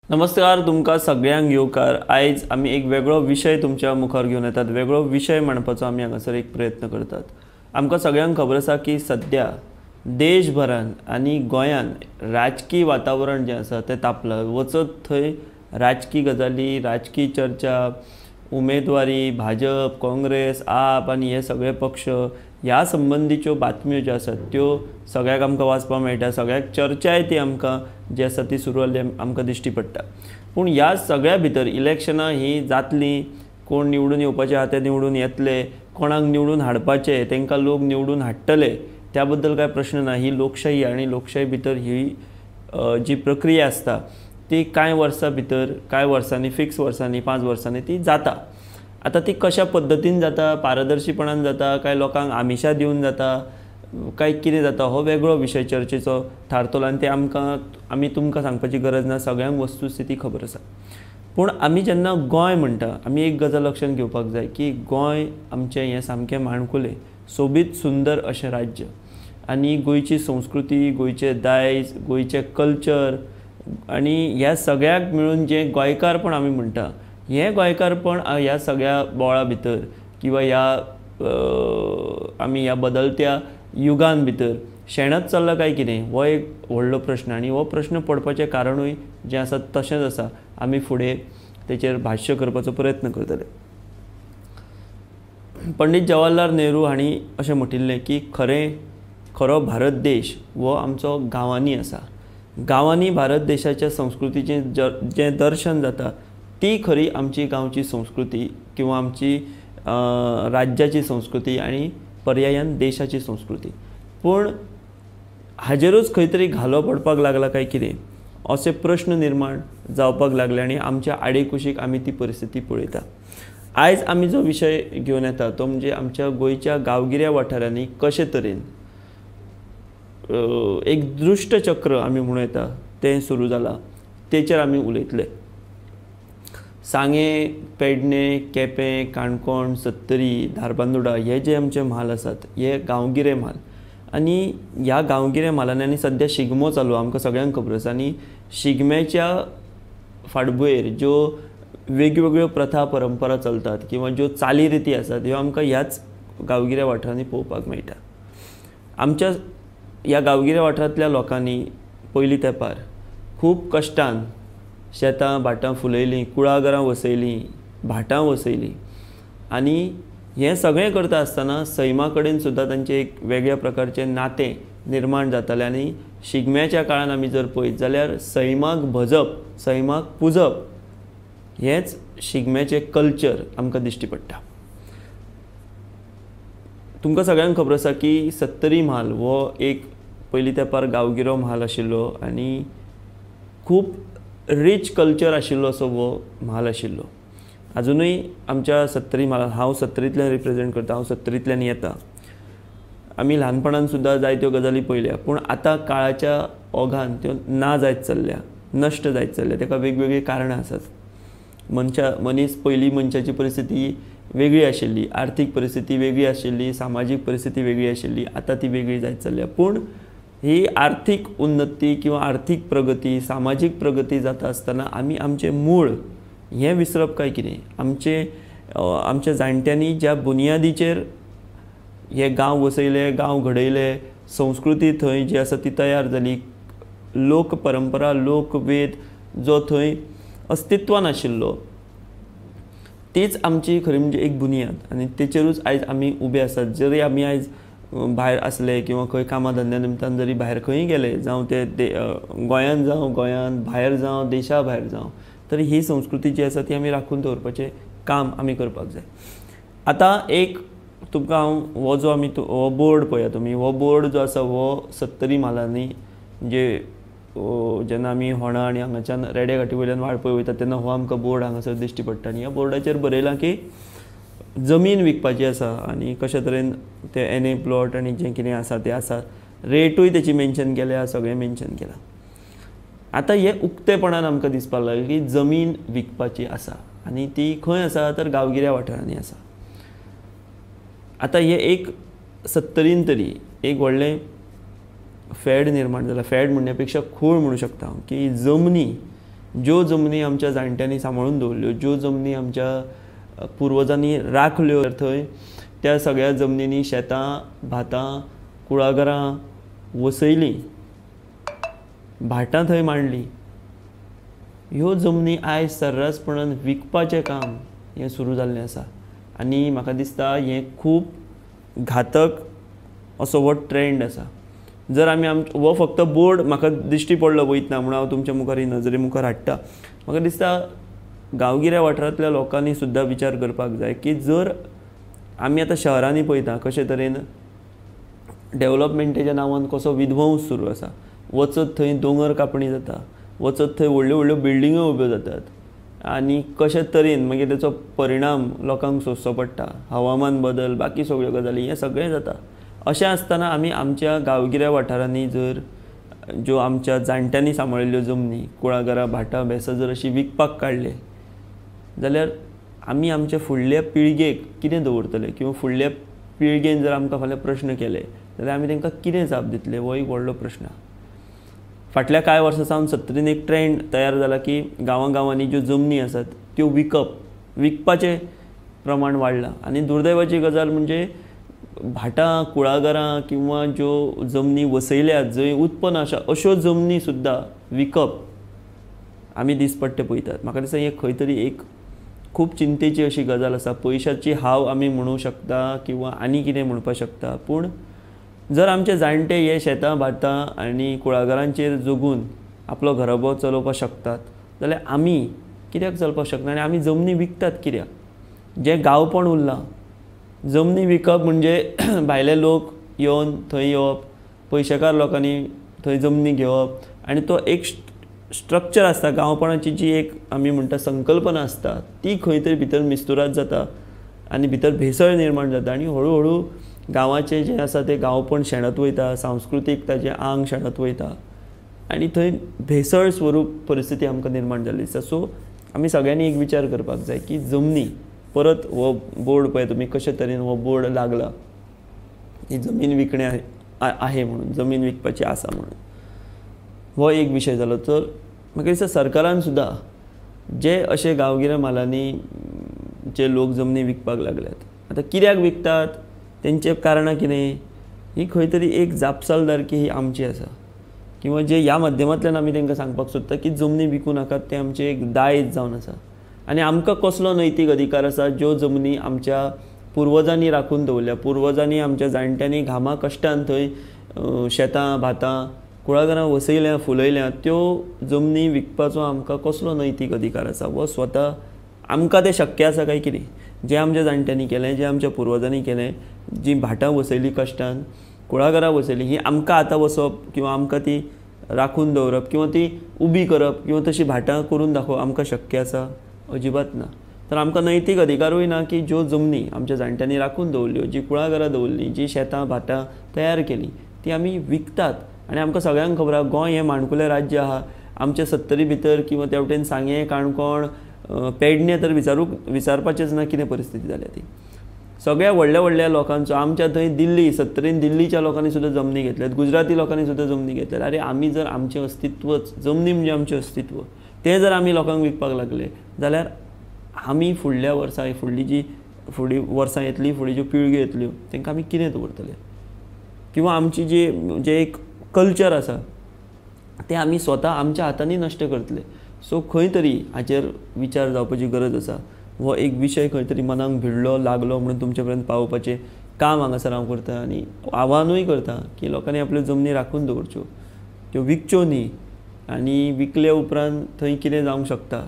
नमस्कार, तुमकां सगळ्यांक येवकार. आयज आमी एक वेगळो विशय तुमच्या मुखार घेवन येतात. वेगळो विशय मांडपाचो आमी हांगासर एक प्रयत्न करतात. आमकां सगळ्यांक खबर आसा की सद्या देशभरान आनी गोंयान राजकी वातावरण जें आसा तें तापलां. वचत थंय राजकी गजाली, राजकी चर्चा, उमेदवारी, भाजप, काँग्रेस, आप आनी हे सगळे पक्ष ह्या संबंदीच्यो बातम्यो ज्यो आसात त्यो सगळ्याक आमकां वाचपाक मेळटा. सगळ्याक चर्चाय ती आमकां जी आसा ती सुरू जाल्ली आमकां दिश्टी पडटा. पूण ह्या सगळ्या भितर इलेक्शनां हीं जातलीं, कोण निवडून येवपाचे आहा ते निवडून येतले, कोणाक निवडून हाडपाचे तांकां लोक निवडून हाडटले, त्या बद्दल कांय प्रश्न ना. ही लोकशाही आनी लोकशाही भितर ही जी प्रक्रिया आसता ती कांय वर्सां भितर, कांय वर्सांनी, फिक्स वर्सांनी, 5 वर्सांनी ती जाता. आतां ती कशा पद्दतीन जाता, पारदर्शीपणान जाता काय लोकांक आमिशां दिवन जाता काय कितें जाता, हो वेगळो विशय चर्चेचो थारतलो आनी ते आमकां, आमी तुमकां सांगपाची गरज ना, सगळ्यांक वस्तुस्थिती खबर आसा. पूण आमी जेन्ना गोंय म्हणटा, आमी एक गजाल लक्षांत घेवपाक जाय की गोंय आमचें हें सामकें माणकुलें, सोबीत सुंदर अशें राज्य आनी गोंयची संस्कृती, गोंयचें दायज, गोंयचें कल्चर आनी ह्या सगळ्याक मेळून जें गोंयकारपण आमी म्हणटा, हें गोंयकारपण ह्या सगळ्या बोळा भितर किंवा ह्या आमी ह्या बदलत्या युगान भितर शेणत चल्ला काय कितें, हो एक व्हडलो प्रश्न. आनी हो प्रश्न पडपाचें कारणूय जें आसा तशेंच आसा. आमी फुडें तेचेर भाश्य करपाचो प्रयत्न करतले. पंडित जवाहरलाल नेहरू हांणी अशें म्हटिल्लें की खरो भारत देश हो आमचो गांवांनी आसा. गांवांनी भारत देशाच्या संस्कृतीचें जें दर्शन जाता ती खरी आमची गांवची संस्कृती किंवा आमची राज्याची संस्कृती आनी पर्यायान देशाची संस्कृती. पूण हाजेरूच खंय तरी घालो पडपाक लागला काय कितें असे प्रश्न निर्माण जावपाक लागले आनी आमच्या आडेकुशीक आमी ती परिस्थिती पळयता. आयज आमी जो विशय घेवन येता तो म्हणजे आमच्या गोंयच्या गांवगिऱ्या वाठारांनी कशे तरेन एक दृश्टचक्र आमी म्हणूं येता तें सुरू जालां, तेचेर आमी उलयतले. सांगें, पेडणें, केपें, काणकोण, सत्तरी, धारबांदोडा हे जे आमचे म्हाल आसात हे गांवगिरे म्हाल आनी ह्या गांवगिऱ्या म्हालांनी आनी सद्या शिगमो चालू आमकां सगळ्यांक खबर आसा. आनी शिगम्याच्या फाटभुंयेर ज्यो वेगवेगळ्यो प्रथा परंपरा चलतात किंवा ज्यो चालीरिती आसात ह्यो आमकां ह्याच गांवगिऱ्या वाठारांनी पळोवपाक मेळटा. आमच्या ह्या गांवगिऱ्या वाठारांतल्या लोकांनी पयलीं तेंपार खूब कश्टान शेतां भाटां फुलयलीं, कुळागरां वसयलीं, भाटां वसयलीं आनी हें सगळें करता आसतना सैमा कडेन सुद्दां तांचें एक वेगळ्या प्रकारचें नातें निर्माण जातालें. आनी शिगम्याच्या काळान आमी जर पळयत जाल्यार सैमाक भजप, सैमाक पुजप हेंच शिगम्याचें कल्चर आमकां दिश्टी पडटा. तुमकां सगळ्यांक खबर आसा की सत्तरी म्हाल हो एक पयलीं तेंपार गांवगिरो म्हाल आशिल्लो आनी खूब रीच कल्चर आशिल्लो असो हो म्हाल आशिल्लो. आजुनूय आमच्या सत्तरी म्हालान, हांव सत्तरींतल्यान रिप्रेजेंट करता, हांव सत्तरींतल्यान येता, आमी ल्हानपणान सुद्दां जायत्यो गजाली पळयल्या. पूण आतां काळाच्या ओघान त्यो ना जायत चल्ल्या, नश्ट जायत चल्ल्या. ताका वेगवेगळीं कारणां आसात. मनीस पयलीं मनशाची परिस्थिती वेगळी आशिल्ली, आर्थीक परिस्थिती वेगळी आशिल्ली, सामाजीक परिस्थिती वेगळी आशिल्ली, आतां ती वेगळी जायत चल्ल्या. पूण ही आर्थीक उन्नती किंवा आर्थीक प्रगती, सामाजीक प्रगती जाता आसतना आमी आमचें मूळ हें विसरप काय कितें? आमच्या जाणट्यांनी ज्या बुनियादीचेर हे गांव वसयले, गांव घडयले, संस्कृती थंय जी आसा ती तयार जाली, लोक परंपरा, लोकवेद जो थंय अस्तित्वान आशिल्लो तीच आमची खरी म्हणजे एक बुनियाद आनी तेचेरूच आयज आमी उबे आसात. जरी आमी आयज भायर आसले किंवा खंय कामा धंद्या निमतान जरी भायर खंय गेले, जावं ते गोंयांत जावं, गोंयांत भायर जावं, देशा भायर जावं, तरी ही संस्कृती जी आसा ती आमी राखून दवरपाचें काम आमी करपाक जाय. आतां एक तुमकां हांव हो जो आमी हो बोर्ड पळया तुमी, हो बोर्ड जो आसा हो सत्तरी म्हालांनी, म्हणजे जेन्ना आमी होणा आनी हांगाच्यान रेडे घाटी वयल्यान वाळपय वयता तेन्ना हो आमकां बोर्ड हांगासर दिश्टी पडटा. आनी ह्या बोर्डाचेर बरयलां की जमीन विकपाची आसा आनी कशे तरेन ते एन ए प्लॉट आनी जें कितें आसा तें आसा, रेटूय तेची मेन्शन केल्या, सगळें मेन्शन केलां. आतां हें उक्तेपणान आमकां दिसपाक लागलें की जमीन विकपाची आसा आनी ती खंय आसा तर गांवगिऱ्या वाठारांनी आसा. आतां हें एक सत्तरीन तरी एक व्हडलें फॅड निर्माण जाला. फॅड म्हणण्या पेक्षा खूळ म्हणू शकता हांव की जमनी ज्यो जमनी आमच्या जाणट्यांनी सांबाळून दवरल्यो, ज्यो जमनी आमच्या पुर्वजांनी राखल्यो, थंय त्या सगळ्या जमनींनी शेतां, भातां, कुळागरां वसयलीं, भाटां थंय मांडलीं. ह्यो जमनी आयज सर्रासपणान विकपाचें काम हें सुरू जाल्लें आसा आनी म्हाका दिसता हें खूब घातक असो हो ट्रेंड आसा. जर आमी हो फक्त बोर्ड म्हाका दिश्टी पडलो वयतना म्हणून हांव तुमच्या मुखार ही नजरे मुखार हाडटा. म्हाका दिसता गांवगिऱ्या वाठारांतल्या लोकांनी सुद्दां विचार करपाक जाय की जर आमी आतां शहरांनी पळयता कशे तरेन डेवलपमेंटाच्या नांवान कसो विध्वंस सुरू आसा, वचत थंय दोंगर कापणी जाता, वचत थंय व्हडल्यो व्हडल्यो बिल्डिंग्यो उब्यो जातात आनी कशे तरेन मागीर तेचो परिणाम लोकांक सोंसचो पडटा, हवामान बदल, बाकी सगळ्यो गजाली, हें सगळें जाता. अशें आसतना आमी आमच्या गांवगिऱ्या वाठारांनी जर ज्यो आमच्या जाणट्यांनी सांबाळिल्ल्यो जमनी, कुळागरां, भाटां, बेसां जर अशी विकपाक काडले जाल्यार आमी आमच्या फुडल्या पिळगेक कितें दवरतले, किंवा फुडल्या पिळगेन जर आमकां फाल्यां प्रश्न केले जाल्यार आमी तांकां कितें जाप दितले, हो एक व्हडलो प्रश्न. फाटल्या कांय वर्सां सावन सत्तरीन एक ट्रेंड तयार जाला की गांवां गांवांनी ज्यो जमनी आसात त्यो विकप, विकपाचें प्रमाण वाडलां आनी दुर्दैवाची गजाल म्हणजे भाटां, कुळागरां किंवा ज्यो जमनी वसयल्यात जंय उत्पन्न आसा अश्यो जमनी सुद्दां विकप आमी दिसपट्टे पळयतात. म्हाका दिसता हें खंय तरी एक खूब चिंतेची अशी गजाल आसा. पयशाची हाव आमी म्हणूं शकता किंवा आनी कितें म्हणपाक शकता, पूण जर आमचे जाणटे हे शेतां, भाटां आनी कुळागरांचेर जगून आपलो घराबो चलोवपाक शकतात जाल्यार आमी कित्याक चलपाक शकना आनी आमी जमनी विकतात कित्याक? जें गांवपण उरलां, जमनी विकप म्हणजे भायले लोक येवन थंय येवप, पयशेकार लोकांनी थंय जमनी घेवप आनी तो एक स्ट्रक्चर आसता, गांवपणाची जी एक आमी म्हणटा संकल्पना आसता ती खंय तरी भितर मिस्तुराद जाता आनी भितर भेसळ निर्माण जाता आनी हळू हळू गांवाचें जें आसा तें गांवपण शेणत वयता, सांस्कृतीक ताचें आंग शेणत वयता आनी थंय भेसळ स्वरूप परिस्थिती आमकां निर्माण जाल्ली आसा. सो आमी सगळ्यांनी एक विचार करपाक जाय की जमनी परत हो बोर्ड पळय तुमी कशे तरेन हो बोर्ड लागला, ही जमीन विकणे आहे म्हणून, जमीन विकपाची आसा म्हणून, हो एक विशय जालो. तर म्हाका दिसता सरकारान सुद्दां जे अशे गांवगिऱ्या म्हालांनी जे लोक जमनी विकपाक लागल्यात, आतां कित्याक विकतात, तेंचें कारणां कितें, ही खंय तरी एक जापसालदारकी ही आमची आसा, किंवा जे ह्या माध्यमांतल्यान आमी तांकां सांगपाक सोदता की जमनी विकूं नाकात, तें आमचें एक दायज जावन आसा आनी आमकां कसलो नैतीक अधिकार आसा ज्यो जमनी आमच्या पुर्वजांनी राखून दवरल्या, पुर्वजांनी आमच्या जाणट्यांनी घामा कश्टान थंय शेतां, भातां, कुळागरां वसयल्यां, फुलयल्यां, त्यो जमनी विकपाचो आमकां कसलो नैतीक अधिकार आसा? वो स्वता आमकां तें शक्य आसा काय कितें? जें आमच्या जाणट्यांनी केलें, जें आमच्या पुर्वजांनी केलें, जीं भाटां वसयलीं कश्टान, कुळागरां वसयलीं, ही आमकां आतां वसप किंवा आमकां ती राखून दवरप किंवा ती उबी करप किंवा तशी भाटां करून दाखोवप आमकां शक्य आसा? अजिबात ना. तर आमकां नैतीक अधिकारूय ना की ज्यो जमनी आमच्या जाणट्यांनी राखून दवरल्यो, जी कुळागरां दवरलीं, जी शेतां भाटां तयार केलीं, ती आमी विकतात. आनी आमकां सगळ्यांक खबर आसा गोंय हें माणकुलें राज्य आहा, आमच्या सत्तरी भितर किंवा त्या वटेन सांगें, काणकोण, पेडणें तर विचारपाचेंच ना कितें परिस्थिती जाल्या ती. सगळ्या व्हडल्या व्हडल्या लोकांचो आमच्या थंय दिल्ली सत्तरीन दिल्लीच्या लोकांनी सुद्दां जमनी घेतल्यात, गुजराती लोकांनी सुद्दां जमनी घेतल्यात. आरे आमी जर आमचें अस्तित्वच, जमनी म्हणजे आमचें अस्तित्व, तें जर आमी लोकांक विकपाक लागले जाल्यार आमी फुडल्या वर्सा, फुडली जी फुडली वर्सां येतली, फुडली ज्यो पिळग्यो येतल्यो तांकां आमी कितें दवरतले? किंवा आमची जी जें एक कल्चर आसा तें आमी स्वता आमच्या हातांनी नश्ट करतले. सो खंय तरी हाचेर विचार जावपाची गरज आसा. हो एक विशय खंय तरी मनाक भिडलो, लागलो म्हणून तुमचे पर्यंत पावोवपाचें काम हांगासर हांव करता आनी आव्हानूय करता की लोकांनी आपल्यो जमनी राखून दवरच्यो, त्यो विकच्यो न्ही. आनी विकले उपरांत थंय कितें जावंक शकता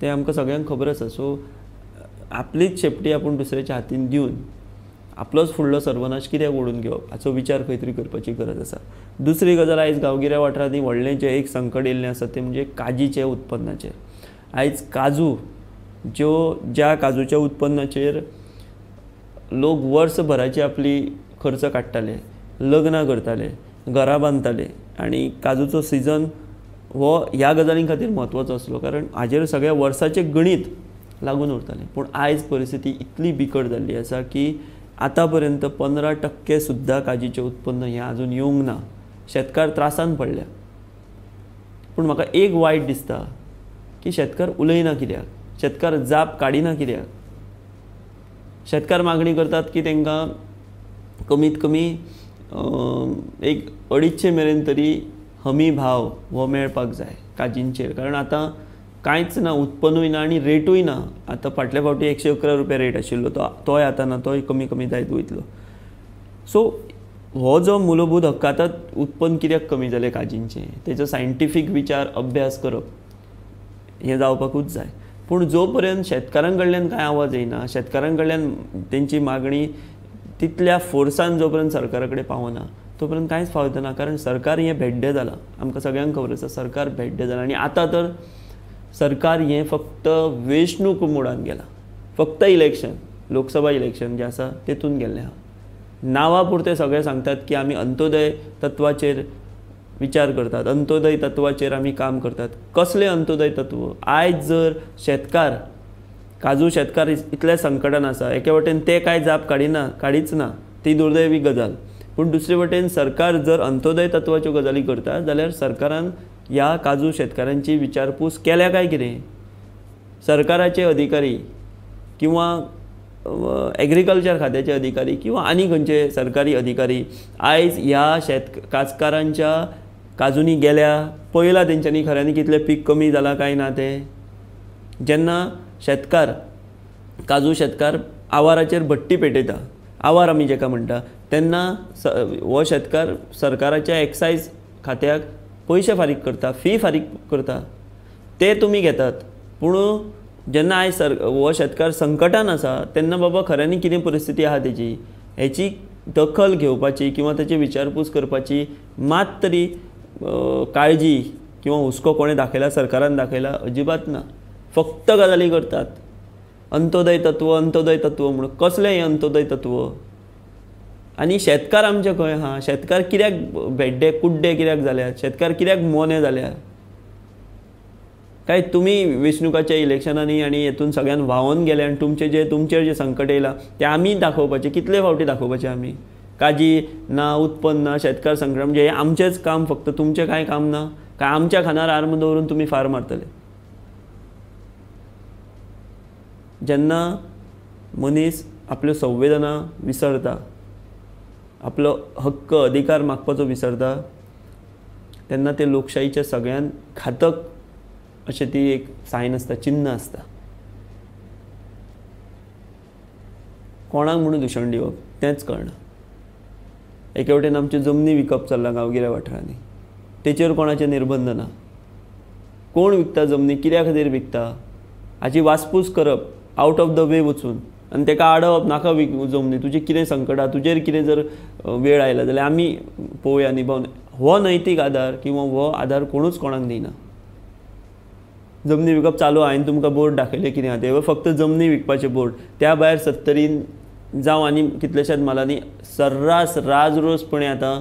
तें आमकां सगळ्यांक खबर आसा. सो आपलीच शेपटी आपूण दुसऱ्याच्या हातीन दिवन आपलोच फुडलो सर्वनाश कित्याक ओडून घेवप हाचो विचार खंय तरी करपाची गरज आसा. दुसरी गजाल, आयज गांवगिऱ्या वाठारांनी व्हडलें जें एक संकट येयल्लें आसा तें म्हणजे काजीचें उत्पन्नाचें. आयज काजू ज्यो ज्या काजूच्या उत्पन्नाचेर लोक वर्सभराची आपली खर्च काडटाले, लग्नां करताले, घरां बांदताले आनी काजूचो सिजन हो ह्या गजालीं खातीर म्हत्वाचो आसलो, कारण हाजेर सगळ्या वर्साचें गणीत लागून उरतालें. पूण आयज परिस्थिती इतली बिकट जाल्ली आसा की आतां पर्यंत 15% सुद्दां काजीचें उत्पन्न हें आजून येवंक ना. शेतकार त्रासान पडल्या. पूण म्हाका एक वायट दिसता की शेतकार उलयना कित्याक, शेतकार जाप काडिना कित्याक. शेतकार मागणी करतात की तांकां कमीत कमी एक 250 मेरेन तरी हमी भाव हो मेळपाक जाय काजींचेर, कारण आतां कांयच ना, उत्पन्नूय ना आनी रेटूय ना. आतां फाटल्या फावटी 111 रुपया रेट आशिल्लो तोय आतां ना, तोय कमी कमी जायत वयतलो. सो हो जो मूलभूत हक्क आतां उत्पन्न कित्याक कमी जालें काजींचें तेजो सायंटिफीक विचार अभ्यास करप हें जावपाकूच जाय. पूण जो पर्यंत शेतकारां कडल्यान कांय आवाज येयना, शेतकारां कडल्यान तेंची मागणी तितल्या फोर्सान जो पर्यंत सरकारा कडेन पावना तो पर्यंत कांयच फावता ना. कारण सरकार हें भेड्डें जालां, आमकां सगळ्यांक खबर आसा सरकार भेड्डें जालां. आनी आतां तर सरकार हें फक्त वेंचणूक मोडान गेलां, फक्त इलेक्शन, लोकसभा इलेक्शन जें आसा तेतून गेल्लें आहा. नांवा पुरतें सगळें सांगतात की आमी अंत्योदय तत्वाचेर विचार करतात, अंत्योदय तत्वाचेर आमी काम करतात. कसलें अंत्योदय तत्व? आयज जर शेतकार, काजू शेतकार इतल्या संकटान आसा, एके वटेन ते कांय जाप काडिना, काडीच ना, ती दुर्दैवी गजाल. पूण दुसरे वटेन सरकार जर अंत्योदय तत्वाच्यो गजाली करता जाल्यार सरकारान ह्या काजू शेतकारांची विचारपूस केल्या काय कितें? सरकाराचे अधिकारी किंवा एग्रीकल्चर खात्याचे अधिकारी किंवा आनी खंयचे सरकारी अधिकारी आयज ह्या काजकारांच्या काजूंनी गेल्या, पळयलां तेंच्यांनी खऱ्यांनी कितलें पीक कमी जालां काय ना तें? जेन्ना शेतकार, काजू शेतकार आवाराचेर भट्टी पेटयता, आवार आमी जेका म्हणटा, तेन्ना हो शेतकार सरकाराच्या एक्सायज खात्याक पयशे फारीक करता, फी फारीक करता, ते तुमी घेतात. पूण जेन्ना आयज हो शेतकार संकटान आसा तेन्ना बाबा खऱ्यांनी कितें परिस्थिती आहा तेजी हेची दखल घेवपाची किंवा तेची विचारपूस करपाची मात तरी काळजी किंवा हुस्को कोणें दाखयला, सरकारान दाखयला? अजिबात ना. फक्त गजाली करतात, अंत्योदय तत्व, अंत्योदय तत्व म्हणून. कसलें हें अंत्योदय तत्व? आनी शेतकार आमचे खंय आहा? शेतकार कित्याक भेड्डे कुड्डे कित्याक जाल्यात? शेतकार कित्याक मोने जाल्यात? काय तुमी वेंचणुकाच्या इलेक्शनांनी आनी हेतून सगळ्यान व्हांवोन गेले आनी तुमचे जे तुमचेर जे संकट येयलां तें आमी दाखोवपाचें? कितले फावटी दाखोवपाचें आमी? काजी ना, उत्पन्न ना, शेतकार संकट, म्हणजे हें आमचेंच काम, फक्त तुमचें कांय काम ना? काय आमच्या खांदार आर्म दवरून तुमी फार मारतले? जेन्ना मनीस आपल्यो संवेदना विसरता, आपलो हक्क अधिकार मागपाचो विसरता, तेन्ना ते लोकशाहीच्या सगळ्यान घातक अशें ती एक सायन आसता, चिन्न आसता. कोणाक म्हणून दुशण दिवप तेंच कळना. एके वटेन आमच्यो जमनी विकप चल्लां गांवगिऱ्या वाठारांनी, तेचेर कोणाचे निर्बंध ना. कोण विकता जमनी, कित्या खातीर विकता हाची वासपूस करप, आवट ऑफ the way वचून आनी ताका आडोवप, नाका जमनी, तुजें कितें संकट आहा, तुजेर कितें जर वेळ आयला जाल्यार आमी पळोवया निभावन. हो नैतीक आदार किंवा हो आदार कोणूच कोणाक दिना. जमनी विकप चालू, हांवें तुमकां बोर्ड दाखयले कितें आहा ते, फक्त जमनी विकपाचे बोर्ड. त्या भायर सत्तरीन जावं आनी कितल्याशाच म्हालांनी सर्रास राजरोसपणे आतां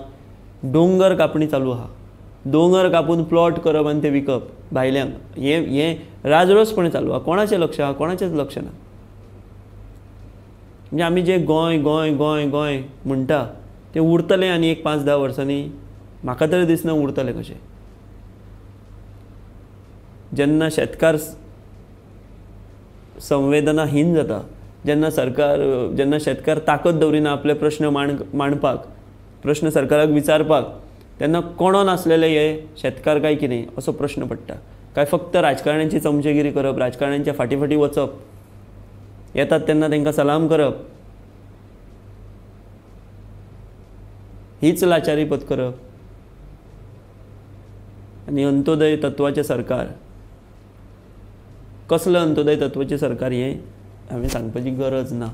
दोंगर कापणी चालू आहा. दोंगर कापून प्लॉट करप आनी ते विकप भायल्यांक, हें हें राजरोसपणे चालू आहा. कोणाचें लक्ष आहा? कोणाचेंच लक्ष ना. म्हणजे आमी जें गोंय गोंय गोंय गोंय म्हणटा तें उरतलें आनी एक 5-10 वर्सांनी म्हाका तरी दिसना उरतलें कशें. जेन्ना शेतकार संवेदनाहीन जाता, जेन्ना सरकार, जेन्ना शेतकार ताकद दवरिना आपले प्रश्न मांडपाक, प्रश्न सरकाराक विचारपाक, तेन्ना कोणो नासलेले हे शेतकार काय कितें असो प्रश्न पडटा. काय फक्त राजकारण्यांची चमचेगिरी करप, राजकारण्यांच्या फाटी फाटी वचप, येतात तेन्ना तांकां सलाम करप, हीच लाचारी पत्करप. आनी अंत्योदय तत्वाचें सरकार, कसलें अंत्योदय तत्वाचें सरकार हें हांवें सांगपाची गरज ना.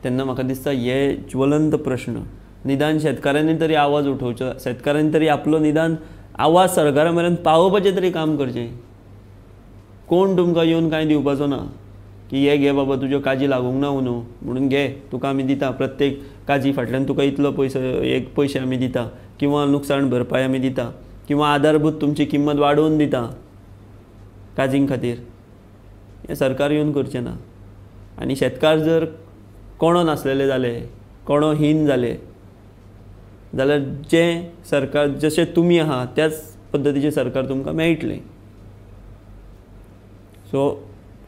तेन्ना म्हाका दिसता हे ज्वलंत प्रश्न निदान शेतकारांनी तरी आवाज उठोवचो, शेतकारांनी तरी आपलो निदान आवाज सरकारा मेरेन पावोवपाचें तरी काम करचें. कोण तुमकां येवन कांय दिवपाचो ना की हे घे बाबा तुज्यो काजी लागूंक ना न्हू म्हणून घे तुका आमी दिता, प्रत्येक काजी फाटल्यान तुका इतलो पयसो एक पयशे आमी दिता, किंवा नुकसाण भरपाय आमी दिता, किंवा आधारभूत तुमची किंमत वाडोवन दिता काजीं खातीर. हें सरकार येवन करचें ना. आनी शेतकार जर कोणो नासलेले जाले, कोणो हीन जाले जाल्यार जें सरकार जशें तुमी आहा त्याच पद्दतीचें सरकार तुमकां मेळटलें. सो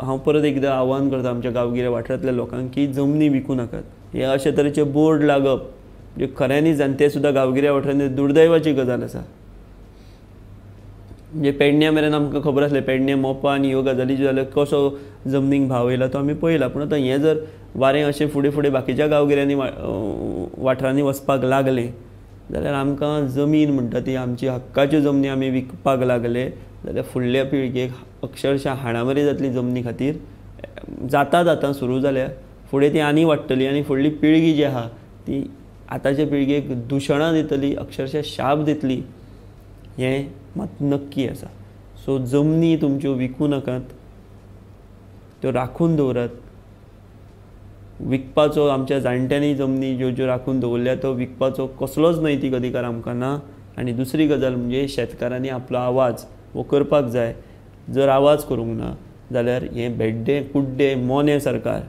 हांव परत एकदां आव्हान करता आमच्या गांवगिऱ्या वाठारांतल्या लोकांक की जमनी विकूं नाकात. हे अशे तरेचे बोर्ड लागप म्हणजे खऱ्यांनीच, आनी ते सुद्दां गांवगिऱ्या वाठारांनी दुर्दैवाची गजाल आसा. म्हणजे पेडण्या मेरेन आमकां खबर आसलें, पेडण्या मोपा आनी ह्यो गजाली ज्यो जाल्यो कसो जमनीक भाव येयला तो आमी पळयला. पूण आतां हें जर वारें अशें फुडें फुडें बाकीच्या गांवगिऱ्यांनी वाठारांनी वचपाक लागलें जाल्यार आमकां जमीन म्हणटा ती आमची हक्काच्यो जमनी आमी विकपाक लागले जाल्यार फुडल्या पिळगेक अक्षरशा हाणामारी जातली जमनी खातीर. जाता जाता सुरू जाल्या फुडें ती आनी वाडटली आनी फुडली पिळगी जी आहा ती आतांच्या पिळगेक दुशणां दितली, अक्षरशा शाप दितली, हें मात नक्की आसा. सो जमनी तुमच्यो विकूं नाकात, त्यो राखून दवरात. विकपाचो आमच्या जाणट्यांनी जमनी ज्यो ज्यो राखून दवरल्या तो विकपाचो कसलोच नैतीक अधिकार आमकां ना. आनी दुसरी गजाल म्हणजे शेतकारांनी आपलो आवाज हो करपाक जाय. जर आवाज करूंक ना जाल्यार हें भेड्डें कुड्डें मोनें सरकार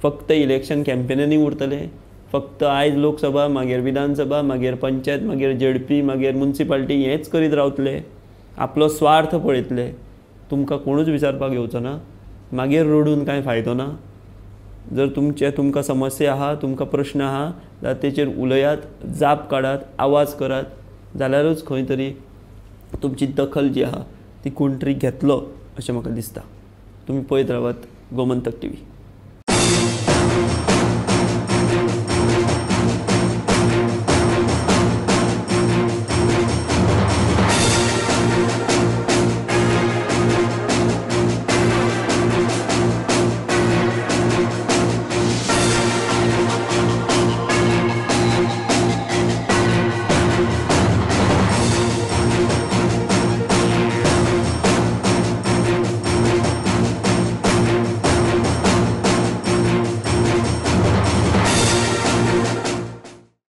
फक्त इलेक्शन कॅम्पेनांनी उरतलें. फक्त आयज लोकसभा, मागीर विधानसभा, मागीर पंचायत, मागीर झेडपी, मागीर मुन्सिपाल्टी, हेंच करीत रावतले. आपलो स्वार्थ पळयतले, तुमकां कोणूच विचारपाक येवचो ना. मागीर रडून कांय फायदो ना. जर तुमचे तुमकां समस्या आहा, तुमकां प्रश्न आहा जाल्यार तेचेर उलयात, जाप काडात, आवाज करात, जाल्यारूच खंय तरी तुमची दखल जी आहा ती कोण तरी घेतलो अशें म्हाका दिसता. तुमी पळयत रावात गोमंतक टीव्ही.